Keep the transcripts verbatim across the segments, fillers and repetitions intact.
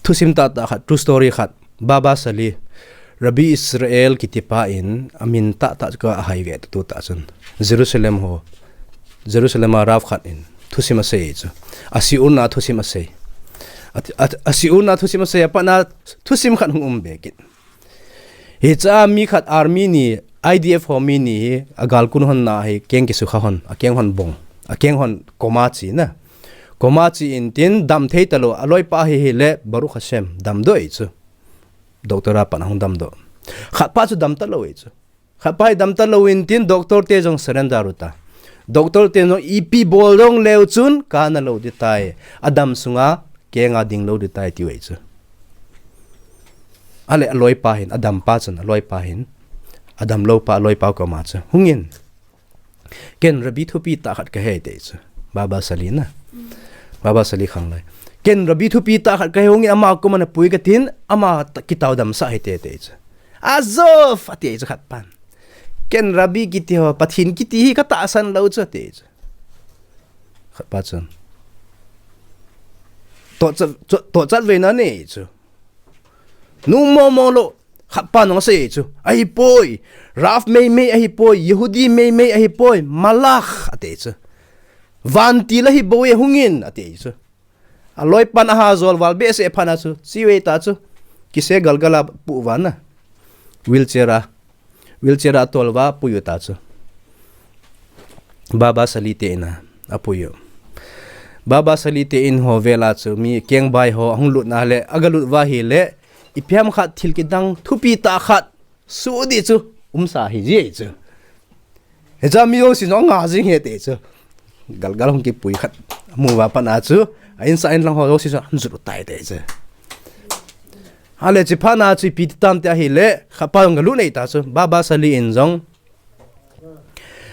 thusim tahtah khat, true story khat, Baba Sali, Rabbi Israel kitipa in amin tahtah chu kahai ve tu tah chun, Jerusalem ho, Jerusalem a Rav khat in thusim asei chu. Asiuna thusim asei. A, a, asiuna thusim asei, apatna thusim khat hung um be kit. Hicha mi khat army ni, I D F ho mi ni hi, agalkun hon na hi, keng kisukha hon, akeng hon bong, akeng hon coma chi na. Coma chi in tin dam thei talou, aloipa hi hile, Baruch Hashem, damdoh e chu. Doctor a pat ahung damdoh. Khatpa chu dam talou e chu. Khatpa hi dam talou in tin doctor te jong surrender uta. Doctor te jong ipi bol jong leu chun kana lou ding tai. Adam sunga kenga ding lou ding tai tiu e chu. Ale aloipa hin, adampa chun, aloipa hin. Adam loupa, aloipa coma chu. Hungin. Ken Rabbi thupi tah khat kahe te chu. Baba Sali na. Baba Sali khanglai. Ken Rabbi thupi tah khat kahe, hungin ama coma napui katin, ama ta-, kitao damsah hite te chu. Azov! Ati chu khatpan. Ken Rabbi kiti ho, Pathen kiti hi katahsan lou chu ati chu. Khatpa chun. Tohchat, toh, tohchat veina nei chu. Numo mo lou, khatpan asei chu. Ahipoi, Rav meimei ahipoi, Yehudi meimei ahipoi, Malach ati chu. Vantil ahi bou e, hungin ati chu. Aloipan aha jol val behseh phat a chu, chive ta chu. Kise galgal a pu vana. Wheelchair a. Wheelchair a tol uva pui uta chu. Baba Sali te in a, apui u. Baba Sali te in ho vela chu, mi kengbai ho, ahung lut na le, agalut uva hile, ipi ham khat thil kidang, thupi tah khat, su di chu, umsa hi ji chu. Hicha mi jouse jong nga jing hite chu. Galgal hung kipui khat. Amu uva pat a chu. A insa inlang ho jouse chu. Anjut u tai te chu. Ale chi phat a chu ipi ti tam ti ahile. Khatpa jong galut nei ta chu. Baba Sali in jong.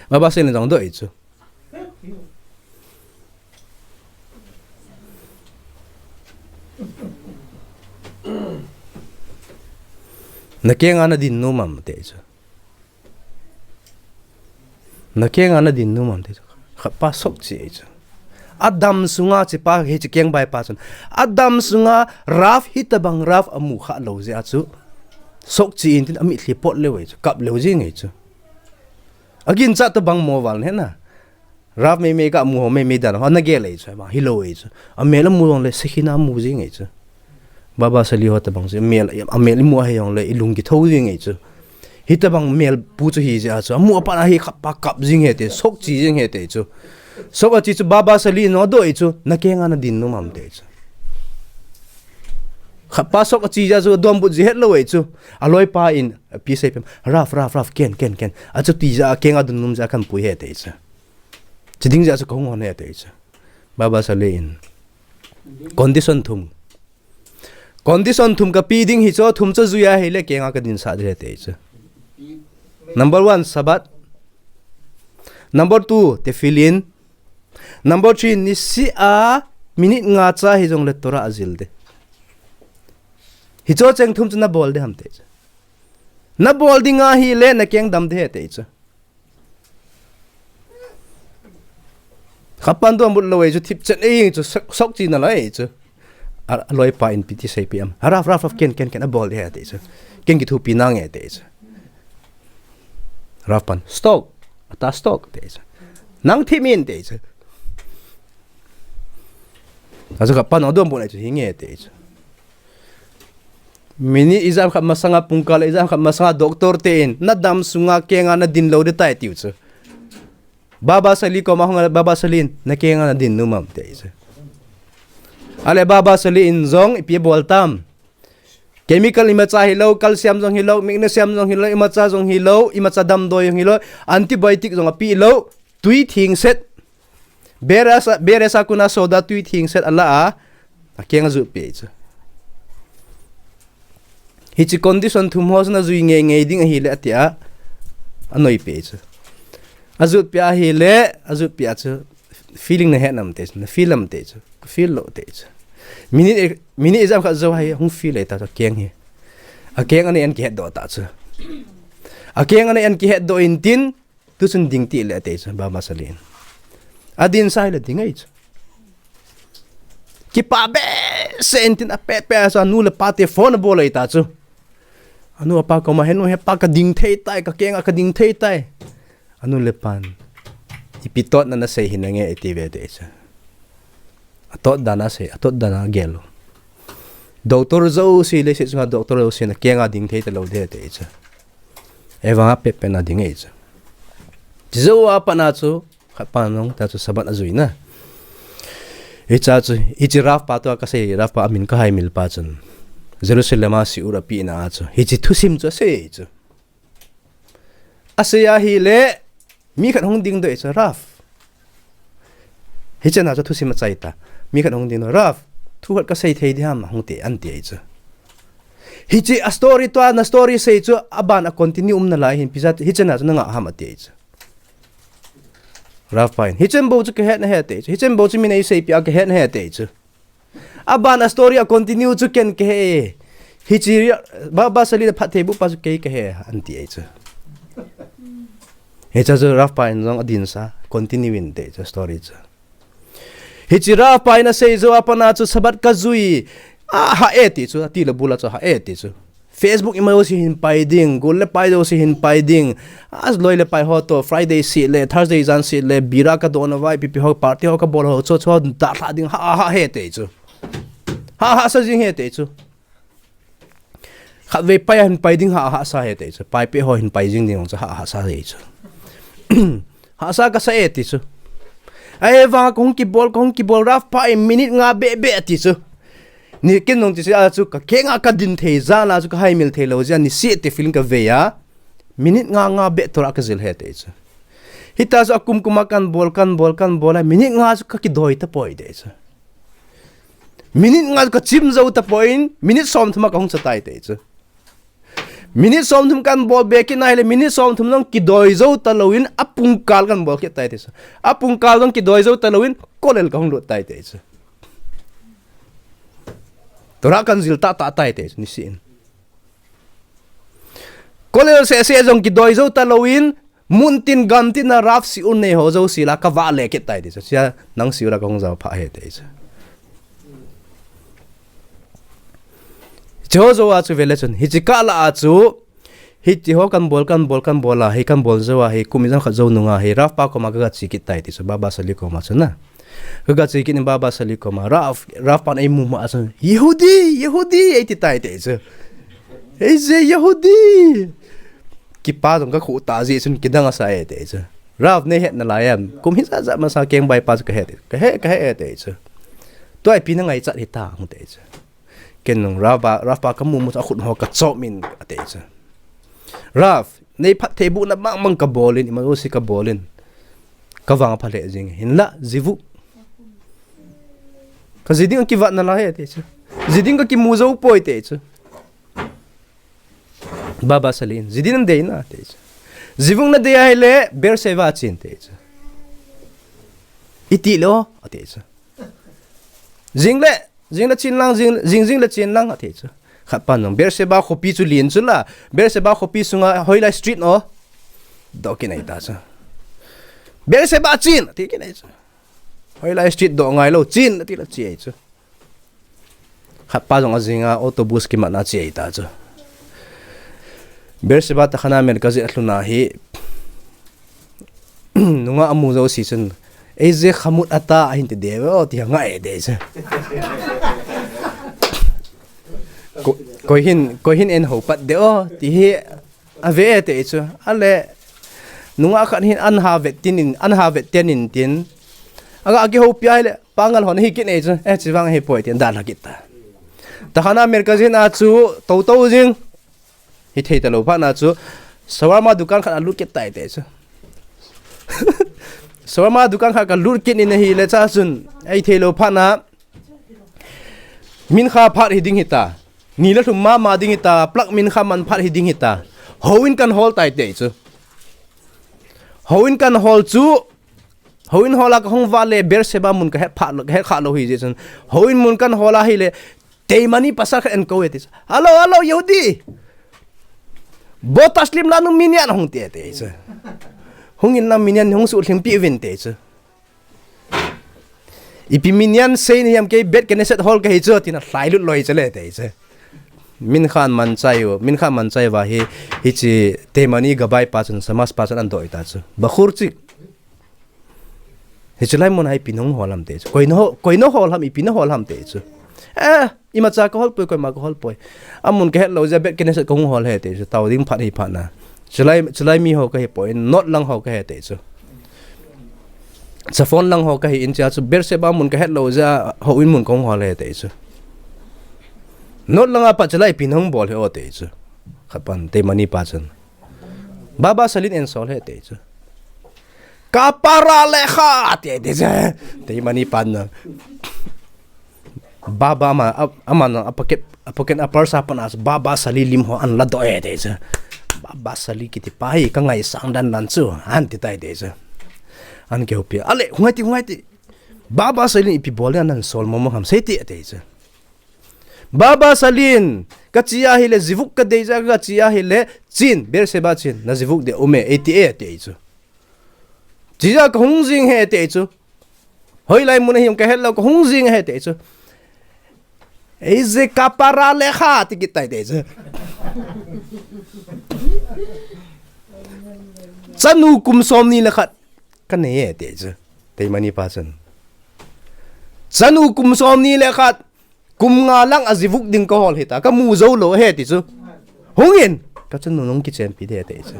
Baba Sali in jong doh e chu. Na kenga nadin nom am te chu. Na kenga nadin nom am te chu. Khatpa sok chi e chu. Adam sunga chi pa, hiche kengbai pa chun. Adam sunga Rav hitabang Rav amu kha lou jeh a chu. Sok chi in tin amitlhi pot leu e chu. Kap leu jing e chu. Aginchat tabang mo val ne na. Rav meimei kamu ho meimei dan ho nagel e chu. Hilou e chu. Amel amu jongle Shekhinah amu jing e chu. Baba Sali ho tabang chu, mel, amel imu ahi jongle, ilung kithou jing e chu. Hitabang mel pu chu hi jeh a chu. Amu apat a hi khatpa kap jing hite, sok chi jing hite chu. Sok achi chu Baba Sali in adoh e chu, na kenga nadin nom am te chu. Khatpa sok achi jeh a chu, adonbut ji het lou e chu. Aloipa in, api seipem, Rav, Rav, Rav, ken, ken, ken. Achuti jeh a, kenga dun nom jeh a kapui hite chu. Chiding jeh a chu kahung hon hite chu. Baba Sali in. Condition thum. Condition thum kapeh ding hi chu, thum chu jui ahile kenga kadinsah ding hite chu. Number one, Shabbat. Number two, tefillin. Number three, niseh a minute nga cha hijongle Torah ajil ding. Hicho cheng thum chu nabol ding ham te chu. Nabol ding ahile nakeng dam ding hite chu. Khatpan donbut lou e chu, thipchet e chu, sok, sok chi nalai e chu. A, aloipa in ipi ti seipeh am. Rav, Rav, Rav, ken, ken, ken, abol ding hite chu. Ken kithopi nange te chu. Rav pan, stop. Ata stop te chu. Nang thip in te chu. Achu khatpan adonbut e chu, hinge te chu. Minute ijat khat masanga, pungkal ijat khat masanga, doctor te in, nadam sunga kenga nadin lou ding tai tiu chu. Baba Sali koma hung a, Baba Sali in, na kenga nadin nom am te chu. Ale Baba Sali in jong, ipi abol tam. Chemical imacha hilou, calcium jong hilou, magnesium jong hilou, imacha jong hilou, imacha damdoi jong hilou, antibiotic jong apeh lou, tui thengset. Beresa, beresa kuna soda tui thengset ala a, akeng ajutpeh chu. Hiche condition thum ho chu najui ngeingei ding ahile atia, anoipeh chu. Ajutpeh ahile, ajutpeh a chu, feeling nahet nam te chu, nafeel nam te chu, kafeel lou te chu. Minute, minute ijat khat jou hi, hung feel e ta chu, akeng hi. Akeng ana en kihetdoh ta chu. Akeng ana en kihetdoh in tin, tuchun ding tile ate chu, Baba Sali in. Adinsah le ding e chu. Kipa behseh in tin apet pet a chu anu le apa te phone abol ahi ta chu. Anu apa koma, "Henu hepa kading thei tai, kakenga kading thei tai." Anu le apan, "Ipi totna nasei hi nange," ati ve ati chu. Atot dan a sei, atot dan a gel u. Doctor jouse leiset chunga doctor jouse nakenga ding thei talou ding ati chu. Ahivanga pet pet na ding ahi chu. Chujou a pat na chu, khat pa nung ta chu Sabbath ajui na. Hiche chu, hiche Rav pa tua kasei, Rav pa amin kahaimil pa chun, Jerusalem a shiur apeh na a chu, hiche thusim chu asei chu. Asei ahile, mi khat hung dingdoh ahi chu, Rav. Hiche na chu thusim achai ta. Mi khat hung dingdoh, Rav, thu khat kasei thei diham, hung ti, ati ahi chu. Hiche a story tua, na story sei chu, aban a continue um nalai hin, ipi jeh a hiche na chu nangah ham ati ahi chu. Rav pa in, hichen bou chu kahet nahe ati chu. Hichen bou chu min eiseipeh a kahet nahe ati chu. Aban a story a continue chu ken kahe. Hiche Baba Sali le phattheibuh pa chu kei kahe, ati ahi chu. Hiche chu Rav pa in jong adinsa, continue in ati chu story chu. Hiche Rav pa in asei jou a pat na chu Sabbath kajui, ahah e ati chu, ati le bul a chu ahah e ati chu. Facebook ima jouse hin pai ding, gol le pai jouse hin pai ding. Aloi le pai ho toh, Friday seh le, Thursday jan seh le, bira kadoh nau vai, ipi ipi ho, party ho kabol ho, chu chu dalha ding, ha, ha, he ati chu. Ha, ha, sa jing he ati chu. Khatvei pai a hin pai ding, ha, ha, sa he ati chu. Pai peh ho hin pai jing ding, chu ha, ha, sa he ati chu. Hahsa kasa e ati chu. Ahivang kahung kibol, kahung kibol, Rav pa in minute nga beh beh ati chu. Ni ken nung ti chu a chu kakenga kading thei jeh a chu kahaimil theilou jeh a niseh ati feeling kavei a. Minute nga nga beh Torah kajil he ati chu. Hita chu akum kum a kanbol, kanbol, kanbol a minute nga chu kakidoi tapoi ati chu. Minute nga kachim jou tapon, minute somthum a kahung cha tai ati chu. Minute somthum kanbol be kit na hile, minute somthum jong kidoi jou talouvin, apungkal kanbol kit tai ati chu. Apungkal jong kidoi jou talouvin, kolel kahung lut tai ati chu. Torah kanjil tah tah tai ati chu, niseh in. Kolel seh seh jong kidoi jou talouvin, mun tin gam tin a Rav shiur nei ho jouse lah a kavah le kit tai ati chu. Chia nang shiur a kahung jao pha he ati chu. Hiche ho jou a chu vele chun. Hiche kah lah a chu. Hiti ho kanbol, kanbol, kanbol a. Hi kanbol jou a. Hi kum ijat khat jou nung a. Hi Rav pa koma kaga che kit tai ati chu. Baba Sali koma chu na. Kaga che kit in Baba Sali koma. Rav, Rav pan eimu ma a chu. Yehudi, Yehudi, eiti tai ati chu. Eije Yehudi. Kipa jong kakhu ta jeh chun kidang asa e ati chu. Rav neihet nalai em. Kum hijat jat masa kengbai pa chu kahe ati. Kahe, kahe e ati chu. Tua ipi nangaichat hita hung ati chu. Ken nung Rav pa, Rav pa kamu mu chu akhut ho kachom in ati chu. Rav, nei phattheibuh na bang bang kabol in, ima jouse kabol in. Kavang apha lheh jing e. Hinlah, zivuk. Kaji ding akivat nalai e ati chu. Ji ding kakimu jou poi ati chu. Baba Sali in, ji ding nadei na ati chu. Zivuk nadei ahile, Beersheba chen ati chu. Iti lou, ati chu. Jing le, jing le chen lang, jing, jing, jing le chen lang, ati chu. Khat pan jong, Beersheba khopi chu len chu la, Beersheba khopi sunga hoilai street o. Doh kit ahi ta chu. Beersheba chen, ati kit ahi chu. Hoilai street doh ngai lou, chen, ati la che ahi chu. Khat pa jong ajing a autobus kimat na che ahi ta chu. Beersheba Tachana Merkazit alhun a hi, nungah amu jouse chun, eije khamut ata ahin ti diu ve o, ti angai e ati chu. Ko-, koi hin, koi hin eihou pat diu o, ti hi ave e ati chu. Ale, nungah khat hin an ha vet tin in, an ha vet tin in tin. Aga kihoupi ahile, pangal hon hi kit e chu. Eh, chuvang hi poi tin, dalha kit ta. Tachana Merkazit a chu, tou tou jing. Hithei talou phat na chu, shawarma dukan khat alut kit tai ati chu. Shawarma dukan khat kalut kit in ahile cha chun, hithei lou phat na, mincha phat hi ding hita. Ni le lhum mama ding hita, plak mincha man phat hi ding hita. Houin kan hol tai ati chu. Houin kan hol chu, houin hol a kahung vale Beersheba mun kahet phat lou, kahet kha lou hi jeh chun. Houin mun kan hol ahile, Teimani pasal khat in kou e ati chu. Hello, hello, Yehudi. Bo tashlim lanu minyan hung ati ati chu. Hung in la minyan hung suhlhing pi uvin ati chu. Ipi minyan sei ni ham, kei Bet Knesset hol kahi chu, tina lhai lut loi chale te chu. Mincha man chai u, Mincha man chai uva hi, hiche Teimani Gabbai pa chun, Shamash pa chun ahin doi ta chu. Bakhur chik. Hiche lai mun a hi ipi nahol ham te chu. Koi nahol, koi nahol ham, ipi nahol ham te chu. Eh, imacha kahol poi, koima kahol poi. Amun kahet lou jeh a Bet Knesset kahung hol ahi te chu. Tao ding phat hi phat na. Chulai, chulai mi ho kahi poi, North lang ho kahi te chu. Chaphon lang ho kahi in, chea chu Beersheba mun kahet lou jeh a, houin mun kahung hol ahi te chu. North lang a pat chulai ipi nahung bol ham o te chu. Khat pan Teimani pa chun. Baba Salin in sol ahi te chu. Kapara lecha te te chu. Teimani pan na. Baba ama, a-, ama na a pocket, a pocket a purse a pat na chu Baba Sali lim ho ahin ladoh e te chu. Baba Sali kiti pa hi kangaisang dan dan chu, ahin ti tai te chu. Ahin kihoupi. Ale, hung ngai ti, hung ngai ti. Baba Salin ipi bol le ahin sol momo ham sei ti te chu. Baba Salin, kache ahile, jivuk kadei jeh a kache ahile, chen, Beersheba chen, najivuk ding aume, eiti e, ati chu. Chejeh a kahung jing ahi, ati chu. Hoilai mun ahi ham kahet lou, kahung jing ahi, ati chu. Eije kapara lecha, ati kit tai, ati chu. Chanu kum somni le khat kanei e, ati chu. Teimani pa chun. Chanu kum somni le khat, kum nga lang a jivuk ding kahol hita, kamu jou lou ahi, ati chu. Hung in, kachanu nahung kichenpi ding ahi, ati chu.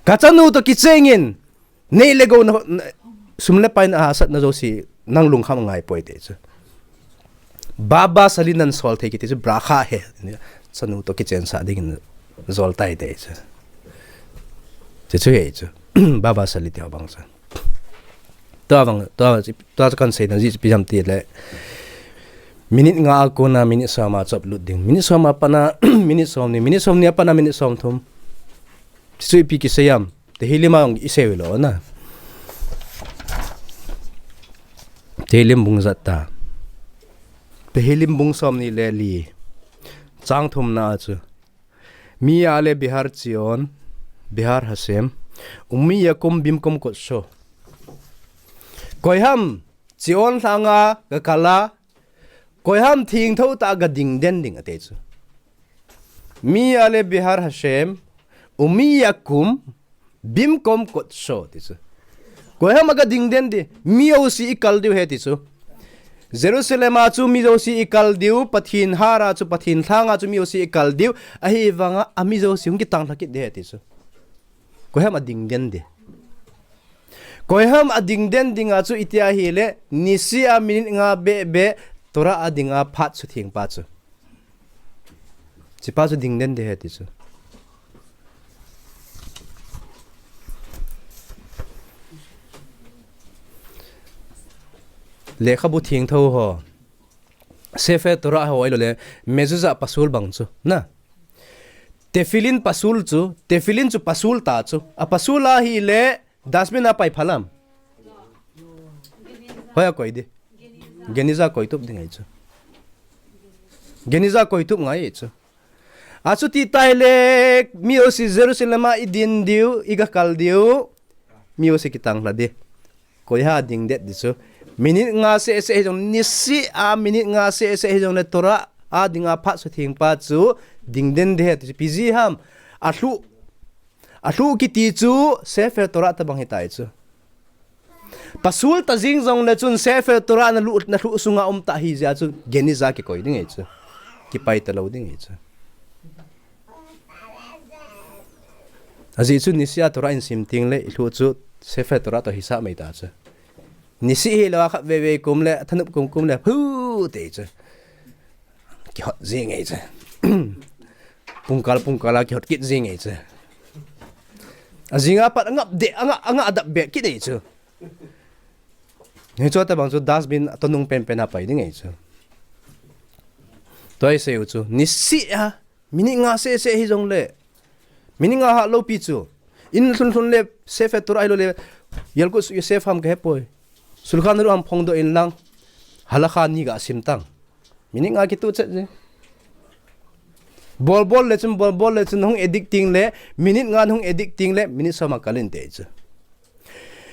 Kachanu toh kicheng in, nei le gou na, na, sum le pai na hahsatna jouse, nang lungkham angai poi, ati chu. Baba Salin ahin sol thei kiti chu bracha ahi. Chanu toh kichensah dingin jol tai, ati chu. Chuche chu ahi chu. Baba Sali ti ho bang chu. Tua bang, tua, tua chu kahin seina jeh chu ipi ham tile, minute nga a kona minute som a chu upload ding. Minute som a pat na, minute somni, minute somni a pat na minute somthum. Chuche chu ipi kisei ham. Tehillim a jong isei u lou na. Tehillim bung jat ta. Tehillim bung somni le li. Chang thumna a chu. Mi ya'ale behar Tzion, behar Hashem, u'mi yakum bimkom kodshah. Koi ham Tzion lhang a gakal a, koi ham thengtho tah a gading den ding, ati chu. Mi ya'ale behar Hashem, u'mi yakum bimkom kodshah, ati chu. Koi ham agading den ding, mi jouse ikal diu ahi, ati chu. Jerusalem a chu mi jouse ikal diu, Pathen har a chu, Pathen lhang a chu mi jouse ikal diu, ahivang a, ami jouse hung kitang lha kit ding ahi, ati chu. Koi ham ading den ding. Koi ham ading den ding a chu iti ahile, niseh a minute nga beh beh, Torah a ding a phat sutheng pa chu. Chupa chu ding den ding ahi, ati chu. Lekhabu thengtho ho. Sefer Torah ho ahilou le, mezuzah pasul bang chu. Na. Tefillin pasul chu, tefillin chu pasul ta chu. A pasul ahile, dustbin a pai phal am. Hoi a koi ding. Geniza koi tup ding ahi chu. Geniza koi tup ngai ahi chu. Achuti tah le, mi jouse Jerusalem a idin diu, igakal diu. Mi jouse kitang lha ding. Koi ham ding det ding chu. Minute nga seh seh hijong, niseh a minute nga seh seh hijong le Torah a ding a phat sutheng pa chu ding den ding ahi, ati chu. Ipi jeh ham. Alhuh. Alhuh kiti chu Sefer Torah tabang ahitai chu. Pasul ta jing jong le chun Sefer Torah naluh, nalhuh sunga um ta ahi jeh a chu Geniza kikoi ding ahi chu. Kipai talou ding ahi chu. Ajeh chu niseh a Torah isim teng le ilhuh chu Sefer Torah toh hisap mai ta chu. Niseh hilou a khatvei vei kum le, thanop kum kum le, phu te chu. Kihot jing ahi chu. Pungkal, pungkal a kihot kit jing ahi chu. Ajing a pat angap deh, anga, anga adap beh kit ahi chu. Hichu tabang chu dustbin a tonung penpen a pai ding ahi chu. Tua isei u chu. Niseh a. Minute nga seh seh hijong le. Minute nga hat lou pi chu. In lhun lhun le Sefer Torah ahilou le. Yalkut Yosef ham kahe poi. Shulchan Aruch ham phongdoh in lang. Halakha ni gasim tang. Minute nga kituh chet je. Bol bol le chun, bol bol le chun hung addict teng le, minute nga hung addict teng le, minute som a kal in te chu.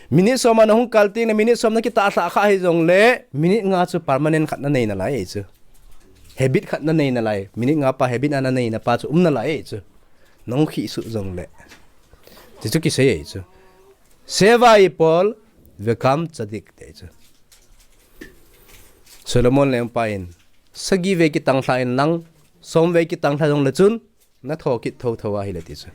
Minute som a nahung kal teng le minute som nakitah lhah kha hijongle, minute nga chu permanent khat nanei nalai chu. Habit khat nanei nalai. Minute nga pa habit a nanei na pa chu um nalai chu. Nahung khihsuh jongle. Ti chu kisei chu. Seva ipol, vekam tzadik te chu. Solomon lengpa in, sagi vei kitang lhah in lang, som vei kitang lhah jongle chun, natho kit thotho ahile ti chu.